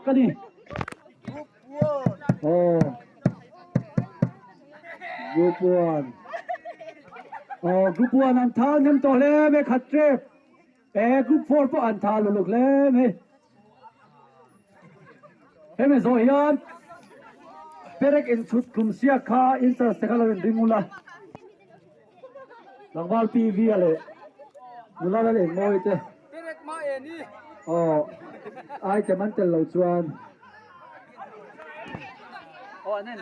a ni. Aw Group 1. Aw Group 1 an tha hnem tawh hle mai khat tep. E Group 4 pawh an tha luluk hle mai. Hemi zawh hian perek inchhut tlum siak kha interest te kha lo inring ula. Tlangval PV a leh nula lal engmawi te. Perek ma e ni. Aw item an tel lo chuan. Aw an en.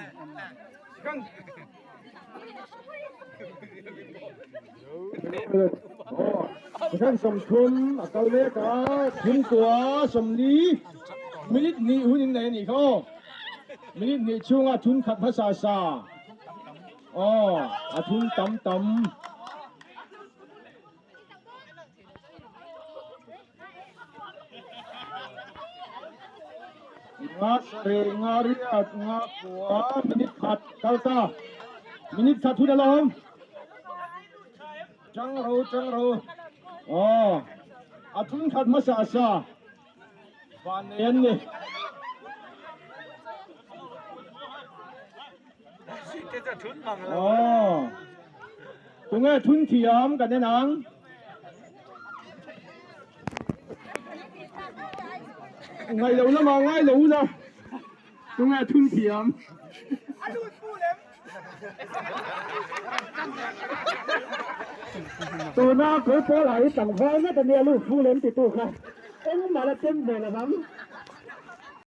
Second 30 a kal mek a, thingkua 40 minute hnih hun in nei a nih kha aw. Minute hnih chhunga thun khat hmasa sa aw a thun tam tam. Nga sarih nga riat nga kua minute khat kal ta minute khat hun a la awm. Chang ro chang ro aw a thun khat hmasa sa van nei an ni. Aw tunge thun thiam kan en ang. Ngai lo lamah ngai lo ula tunge thun thiam. Tuna kawr pawl ah hi tlangval ngat ania lu fu lem titu kha engmah la tem ve lovang.